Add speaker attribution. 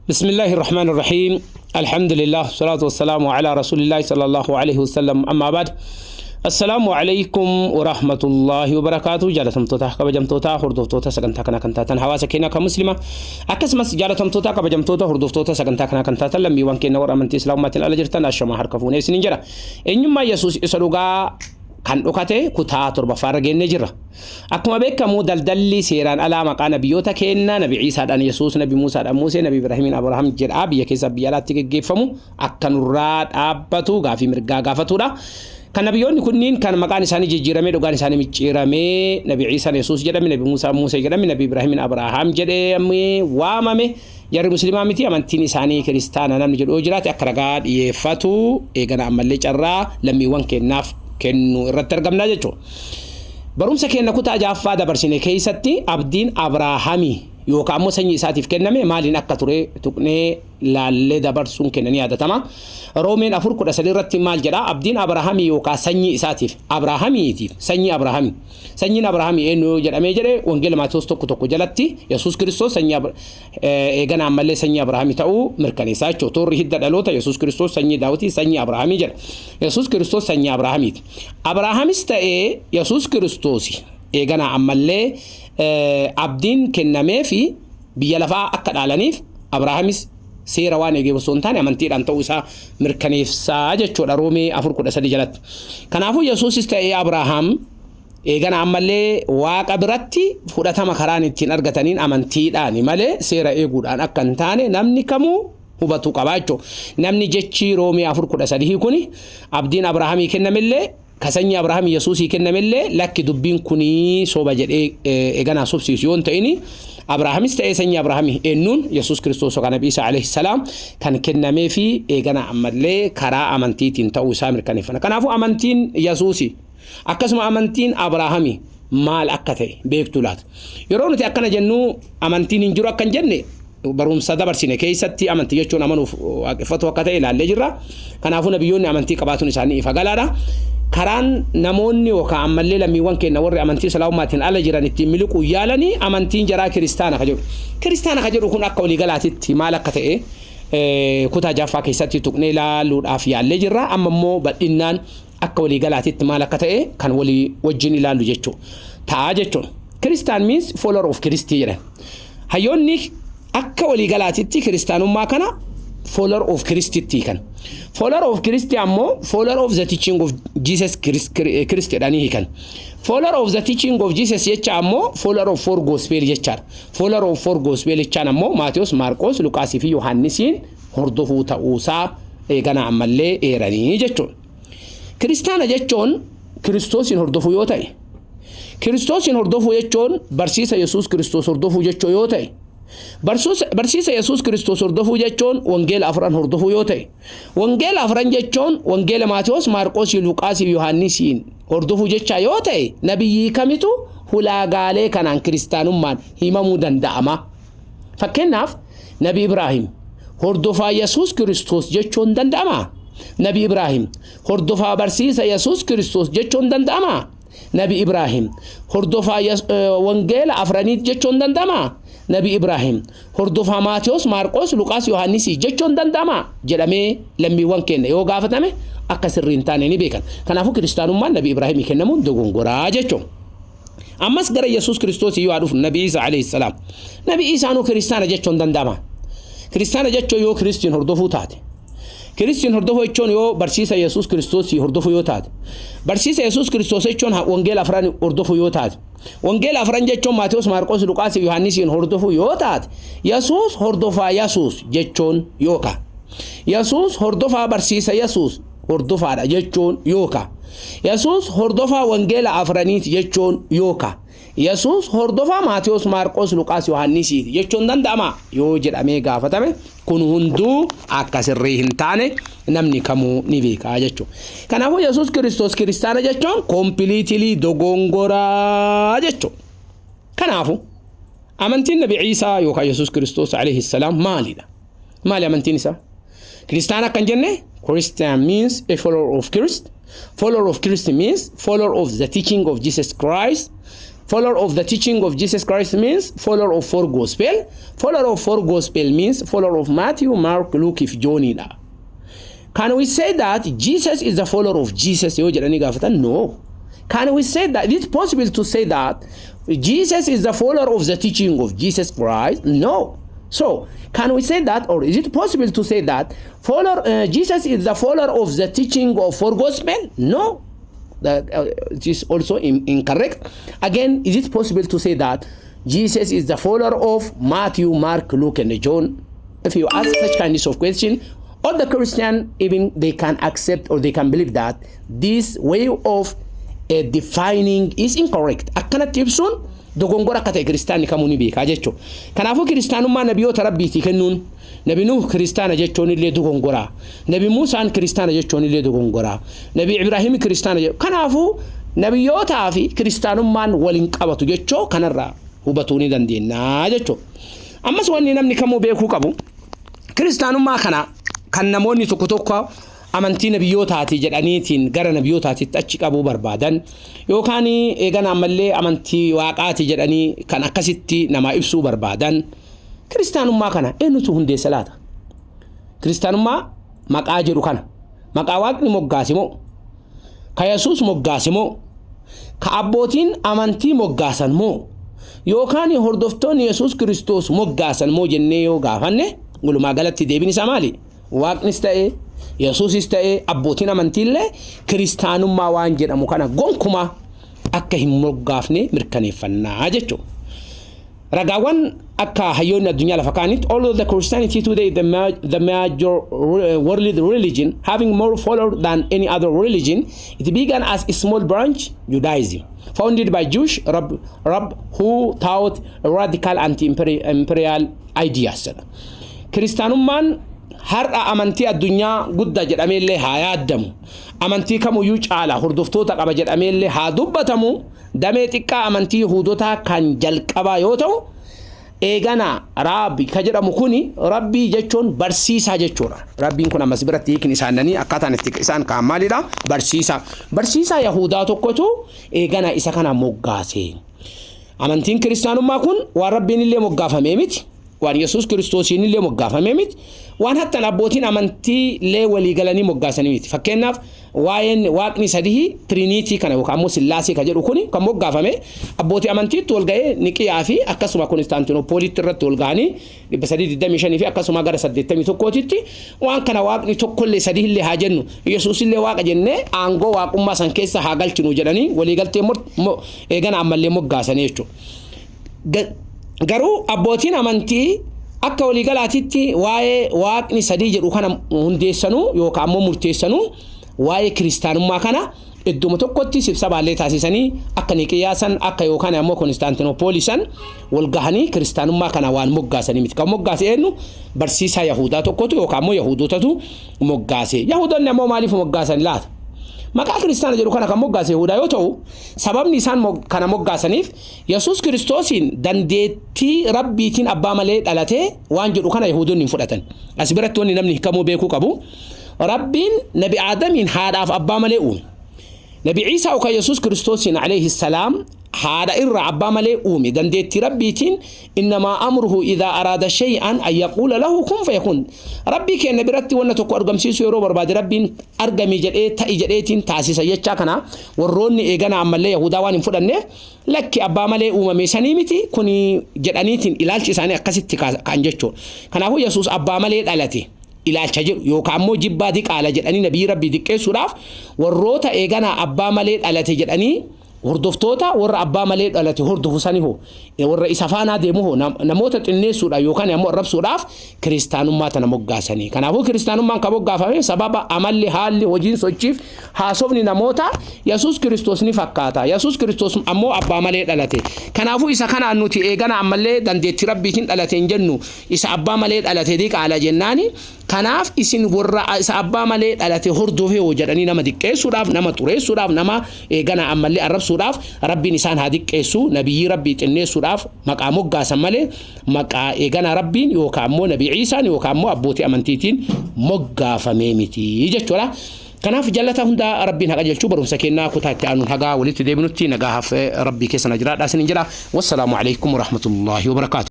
Speaker 1: بسم الله الرحمن الرحيم، الحمد لله والصلاة والسلام على رسول الله صلى الله عليه وسلم، أما بعد، السلام عليكم ورحمة الله وبركاته. Jaalatamtoota kabajamtoota hordoftoota sagantaa kanaa kan taatan hawaasa keenya kan Muslima, akkasumas jaalatamtoota kabajamtoota hordoftoota sagantaa kanaa kan taatan lammiiwwan keenya warra amantii Islaamummaatiin ala jirtan, ashamaa, harka fuunee isiniin jedha. Eenyummaa Yesuus isa dhugaa kan dhokate kutaa torbaffaarra geennee jirra. Akkuma beekamu, daldalli seeraan alaa maqaa nabiyyoota kennaa, Nabi Iisaadhaan Yesuus, Nabi Muusaadhaan Musee, Nabi Ibrahimiin Abrahaam jedhaa biyya keessa biyya alaatti geggeeffamu akka nurraa dhaabbatu gaafii mirgaa gaafatudha. Kan nabiyyoonni kunniin kan maqaan isaanii jijjiiramee, dhugaan isaanii micciiramee, Nabi Iisaan Yesuus jedhame, Nabi Muusaan Musee jedhame, Nabi Ibrahimiin Abrahaam jedhamee waamame, jarri Musliimaa miti, amantiin isaanii Kiristaana namni jedhu yoo jiraate akka ragaa dhiyeeffatu eegana ammallee carraa lammiiwwan kennaaf kennu irratti argamnaa jechuudha. Barumsa keenya kutaa jaaffaa dabarsine keessatti abdiin Abrahaamii yookaan ammoo sanyii isaatiif kenname maaliin akka ture tuqnee laallee dabarsuun keenya ni yaadatama. Roomeen 4:13 irratti maal jedhaa? Abdiin Abrahaamii yookaan sanyii isaatiif, Abrahaamiitiif, sanyii Abrahaamii. Sanyiin Abrahaamii eenyu jedhamee jedhee, Wangeela Maatewos 1:1 jalatti Yesuus Kiristoos sanyii eegana ammallee sanyii Abrahaamii ta'uu mirkaneessaa jechuudha. Toorri hidda dhaloota Yesuus Kiristoos sanyii Daawitii, sanyii Abrahaamii jedha. Yesuus Kiristoos sanyii Abrahaamiiti. Abrahaamis ta'ee Yesuus Kiristoos eegana ammallee abdiin kennamee fi biyya lafaa akka dhaalaniif Abrahaamis seera waan eegeef osoo hin taane amantiidhaan ta'uu isaa mirkaneessaa jechuudha Roomee 4:13 jalatti. Kanaafuu Yesuusis ta'ee Abrahaam eegana ammallee Waaqa biratti fudhatama karaan ittiin argataniin amantiidhaan malee seera eeguudhaan akka hin taane namni kamuu hubatu qaba jechuudha. Namni jechi Roomee 4:13 kuni abdiin Abrahaamii kennamillee ka sanyii Abrahaamii Yesuusii kennamillee lakki, dubbiin kunii soba jedhee eeganaa sobsiisu yoo hin ta'ini, Abrahaamis ta'ee sanyii Abrahaamii eenyuun, Yesuus Kiristoos yookaan Nabi Isaa alayhi salaam kan kennamee fi eegana ammallee karaa amantiitiin ta'uu isaa mirkaneeffanna. Kanaafuu amantiin Yesuusi akkasuma amantiin Abrahaamii maal akka ta'e beektu laata? Yeroo nuti akkana jennu amantiin hin jiru akka hin jenne barumsa dabarsine keessatti amantii jechuun amanuuf waaqeffatu akka ta'e ilaallee jirra. Kanaafuu nabiyyoonni amantii qabaatuun isaanii ifa galaadha. Karaan namoonni yookaan ammallee lammiiwwan keenya warri amantii Islaamummaatiin ala jiran ittiin miliquu yaalanii amantiin jaraa Kiristaana ka jedhu. Kiristaana ka jedhu kun akka waliigalaatitti maal akka ta'e kutaa jaaffaa keessatti tuqnee ilaaluudhaaf yaallee jirra. Amma immoo bal'innaan akka waliigalaatitti maal akka ta'e kan walii wajjin ilaallu jechuudha. Ta'a jechuudha. Christian means follower of Christ jedhan. Hayyoonni akka waliigalaatitti Kiristaanummaa kana follower of Christitti hiikan. Follower of Christ ammoo follower of the teaching of Jesus Christ jedhanii hiikan. Follower of the teaching of Jesus jecha ammoo follower of four gospel jechaadha. Follower of four gospel jechaan ammoo Maatiyos, Maarqos, Luqaasii fi Yohaannisiin hordofuu ta'uusaa eegana ammallee eeranii jechuudha. Kiristaana jechuun Kiristoosiin hordofuu yoo ta'e, Kiristoosiin hordofuu jechuun barsiisa Yesuus Kiristoos hordofuu jechuu yoo ta'e, barsiisa Yesuus Kiristoos hordofuu jechuun wangeela afran hordofuu yoo ta'e, wangeela afran jechuun wangeela Maatiyos, Maarqoosii, Luqaasii fi Yohaannisiin hordofuu jechaa yoo ta'e, nabiyyii kamitu ulaagaalee kanaan Kiristaanummaan himamuu danda'ama? Fakkeenyaaf, Nabi Ibraahim hordofaa Yesuus Kiristoos jechuun danda'ama? Nabi Ibraahim hordofaa barsiisa Yesuus Kiristoos jechuun danda'ama? Nabi Ibraahim hordofaa wangeela afraniit jechuun danda'ama? Nabi Ibraahim hordofaa Maatiyos, Maarqos, Luqaas, Yohaannisii jechuun danda'ama jedhamee lammiiwwan keenya yoo gaafatame akka sirrii hin taane ni beekan. Kanaafuu Kiristaanummaan Nabi Ibraahimii kennamuun dogongoraa jechuun. Ammas gara Yesuus Kiristoos yoo dhufu, Nabi Isa alayhi salaam. Nabi Isaanuu Kiristaana jechuun danda'ama? Kiristaana jechuun yoo Kiristiin hordofuu taate. Kiristiin hordofuu jechuun yoo barsiisa Yesuus Kiristoos hordofuu yoo taate. Barsiisa Yesuus Kiristoos jechuun wangeela afran hordofuu yoo taate. Wangeela afran jechuun Maatiyos, Maarqos, Luqaas, Yohaannisiin hordofuu yoo taate, Yesuus hordofaa Yesuus jechuun yookaan Yesuus hordofaa barsiisa Yesuus hordofaadha jechuun yookaan Yesuus hordofaa wangeela afraniiti jechuun yookaan Yesuus hordofaa Maatiyos, Maarqos, Luqaas, Yohaannisiiti jechuun danda'ama yoo jedhamee gaafatame, kun hunduu akka sirrii hin taane namni kamuu ni beekaa jechuudha. Kanaafuu Yesuus Kiristoos Kiristaana jechuun completely dogongoraa jechuudha. Kanaafuu amantiin Nabi Iisaa yookaan Yesuus Kiristoos alayhi salaam maalidha? Maali amantiin isaa? Kiristaana akkan jenne, Christian means a follower of Christ. Follower of Christ means follower of the teaching of Jesus Christ. Follower of the teaching of Jesus Christ means follower of four gospel. Follower of four gospel means follower of Matthew, Mark, Luke fi Johnidha. Can we say that Jesus is the follower of Jesus yoo jedhanii gaafatan? No. Can we say that? Is it possible to say that Jesus is the follower of the teaching of Jesus Christ? No. So, can we say that, or is it possible to say that Jesus is the follower of the teaching of four gospel? No. That it is also incorrect. Again, is it possible to say that Jesus is the follower of Matthew, Mark, Luke, and John? If you ask such kinds of question, all the Christian, even they can accept or they can believe that this way of defining is incorrect. Akkanatti ibsuun dogongora akka ta'e kiristaanni kamuu ni beekaa jechuudha. Kanaafuu kiristaanummaa nabiyoota rabbiitii kennuun, Nabi Nuh kiristaana jechuun illee dogongoraa. Nabi Muusaan kiristaana jechuun illee dogongoraa. Nabi Ibraahim kiristaana jechuun. Kanaafuu nabiyyootaa fi kiristaanummaan waliin qabatu jechuu kanarraa hubatuu ni dandeenya jechuudha. Ammas wanni namni kamuu beekuu qabu, kiristaanummaa kana kan namoonni tokko tokko amantii nabiyyootaati jedhaniitiin gara nabiyyootaatitti achi qabuu barbaadan, yookaan eegan ammallee amantii waaqaati jedhanii kan akkasitti namaa ibsuu barbaadan, kiristaanummaa kana eenyutu hundeessa laata? Kiristaanummaa maqaa jedhu kana maqaa waaqni moggaase moo, ka Yesuus moggaase moo, ka abbootiin amantii moggaasan moo, yookaan hordoftoonni Yesuus Kiristoos moggaasan moo jennee yoo gaafanne, walumaa galatti deebiin isaa maali? Waaqnis ta'ee, Yesuusis ta'ee, abbootiin amantiillee kiristaanummaa waan jedhamu kana gonkumaa akka hin moggaafne mirkaneeffannaa jechuudha. Ragaawwan akka hayyoonni addunyaa lafa kaanitti, although the Christianity today the major world religion, having more followers than any other religion, it began as a small branch Judaism founded by Jewish rabbi who taught radical anti-imperial ideas. Kiristaanummaan har'a amantii addunyaa guddaa jedhameellee haa yaaddamu. Amantii kamuyyuu caala hordoftoota qaba jedhameellee haa dubbatamu. Damee xiqqaa amantii Yihuudotaa kan jalqabaa yoo ta'u, eegana raabbi ka jedhamu kuni, rabbii jechuun barsiisaa jechuudha. Rabbiin kun ammas biratti hiikni isaanii akkaataan itti isaan kaan maalidha? Barsiisaa. Barsiisaa Yahudaa tokkotu eegana isa kana moggaase. Amantiin kiristaanummaa kun waan rabbiin illee moggaafamee miti. Waan Yesuus Kiristoosiin illee moggaafamee miti. Waan hattan abbootiin amantii illee walii galanii moggaasanii miti. Fakkeenyaaf, waa'een waaqni sadii, Trinity kana yookaan ammoo Sillaasee ka jedhu kuni kan moggaafame abbootii amantiitti wal ga'ee Niqiyaa fi akkasuma Konstaantinopoolitti irratti wal ga'anii 325 fi akkasuma gara 81tti waan kana waaqni tokkollee sadii illee haa jennu, Yesuus illee waaqa jennee aangoo waaqummaa san keessa haa galchinu jedhanii waliigaltee eegana ammallee moggaasanii jechuudha. Garuu abbootiin amantii akka waliigalaatitti waa'ee waaqni sadii jedhu kana hundeessanuu yookaan ammoo murteessanuu, waa'ee kiristaanummaa kana idduma tokkotti sibsabaallee taasisanii akka Niqiyaasan akka yookaan ammoo Konstaantinopoolisan wal gahanii kiristaanummaa kana waan moggaasanii miti. Kan moggaase eenyu? Barsiisaa Yahudaa tokkotu yookaan ammoo Yahudotatu moggaase. Yahudonni ammoo maaliif moggaasan laata? Maqaa kiristaana jedhu kana kan moggaase Yahudaa yoo ta'u, sababni isaan kana moggaasaniif Yesuus Kiristoosiin dandeettii rabbiitiin abbaa malee dhalatee waan jedhu kana Yahudonni hin fudhatan. As biratti wanni namni kamuu beekuu qabu, Rabbiin Nabi Aadamiin haadhaaf abbaa malee uume. Nabi Ciisaa yookaan Yesuus Kiristoosiin alayhi salaam haadha irraa abbaa malee uume dandeettii rabbiitiin. إنما أمره إذا أراد شيئا أن يقول له كن فيكون. Rabbii keenya biratti wanna tokko argamsiisuu yeroo barbaade, rabbiin argami jedhee, ta'i jedheetiin taasisa jechaa kana warroonni eegana ammallee Yahudaa waan hin fudhanneef, lakki, abbaa malee uumame sanii miti kuni jedhaniitiin ilaalchi isaanii akkasitti kan jechuudha. Kanaafuu Yesuus abbaa malee dhalate ilaalcha jedhu yookaan ammoo jibbaa diqaala jedhanii nabii rabbii diqqeessuudhaaf, warroota eeganaa abbaa malee dhalate jedhanii hordoftoota warra abbaa malee dhalate hordofu sani hoo, warra isa faanaa deemu hoo, namoota xinneessuudhaaf yookaan ammoo arrabsuudhaaf kiristaanummaa tana moggaasanii. Kanaafuu kiristaanummaan kan moggaafame sababa amalli, haalli, hojiin, sochiif haasofni namoota Yesuus Kiristoos ni fakkaata. Yesuus Kiristoos ammoo abbaa malee dhalate. Kanaafuu isa kanaan nuti eegana ammallee dandeettii rabbiitiin dhalate hin jennu, isa abbaa malee dhalate diqaala jennaani. Kanaaf isin warra isa abbaa malee dhalate hordofee hoo jedhanii nama diqqeessuudhaaf, nama xureessuudhaaf, nama eegana ammallee arrabsuudhaaf, rabbiin isaan haa diqqeessu, nabiyyii rabbii xinneessuudhaaf maqaa moggaasan malee maqaa eegana rabbiin yookaan ammoo Nabii Ciisaan yookaan ammoo abbootii amantiitiin moggaafamee miti jechuudha. Kanaaf jallata hundaa Rabbiin haqa jechuu barumsa kennaa kutaa itti aanuun hagaa walitti deebinutti nagaaf Rabbii keessa na jiraadhaa isiniin jedha. Wassalaamu alaikum warahmatullaahi wabarakaatu.